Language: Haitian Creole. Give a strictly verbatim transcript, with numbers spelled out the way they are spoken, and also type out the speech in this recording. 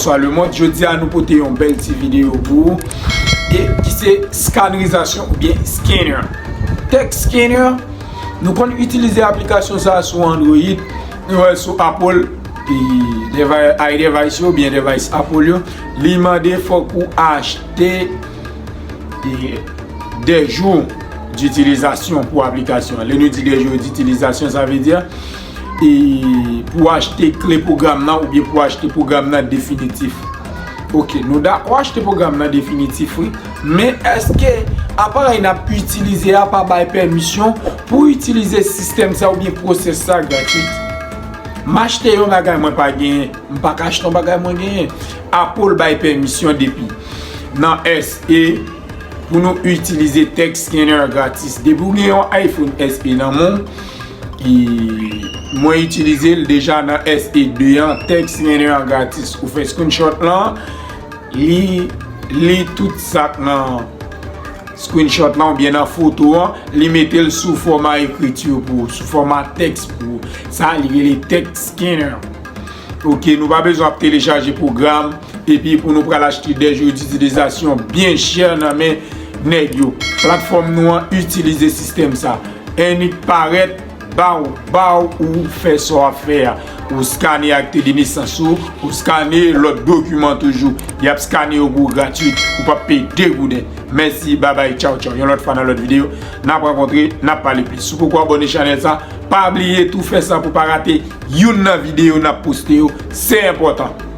Bonswa lemonn, jodi a nou pote yon bèl ti videyo pou ou e ki se skanrizasyon oubyen scanner. Text scanner, nou konn itilize aplikasyon sa sou Android, nou wè sou Apple, e devi- iDevice yo oubyen device Apple yo, li mande fòk ou achte e de jou ditilizasyon pou aplikasyon. Lè nou di de jou ditilizasyon, sa vle di e pou achte kle pwogram nan oubyen pou achte pwogram nan definitif. Ok, nou dakò achte pwogram nan definitif, wi. Men èske aparèy n ap itilize a pa bay pèmisyon pou itilize sistèm sa oubyen pwosès sa gratwit? M achte yon bagay mwen pa genyen, m pa ka achte yon bagay mwen genyen. Apple bay pèmisyon depi nan S E pou nou itilize text scanner gratis. Depi w gen yon iPhone S E nan men w, e mwen itilize l deja nan S E de an, text scanner an gratis. Ou fè screenshot lan, li li tout sa k nan screenshot lan oubyen nan foto an, li mete l sou fòma ekriti pou ou, sou fòma tèks pou ou. Sa li rele text scanner. Ok, nou pa bezwen ap telechaje pwogram epi pou nou pral achte de jou ditilizasyon byen chè nan men nèg yo. Platfòm nou an itilize sistèm sa. Annik parèt, baw, baw ou fè sa w ap fè a. Ou skane akte de nesans ou, ou skane lòt dokiman toujou. Y ap skane yo pou ou gratwit, ou p ap peye de gouden. Mèsi, babay, tchaw tchaw. Yon lòt fwa nan lòt videyo, n ap rankontre, n ap pale plis. Si w poko abòne chanèl sa, pa bliye tou fè sa pou pa rate youn nan videyo n ap poste yo. Se enpòtan.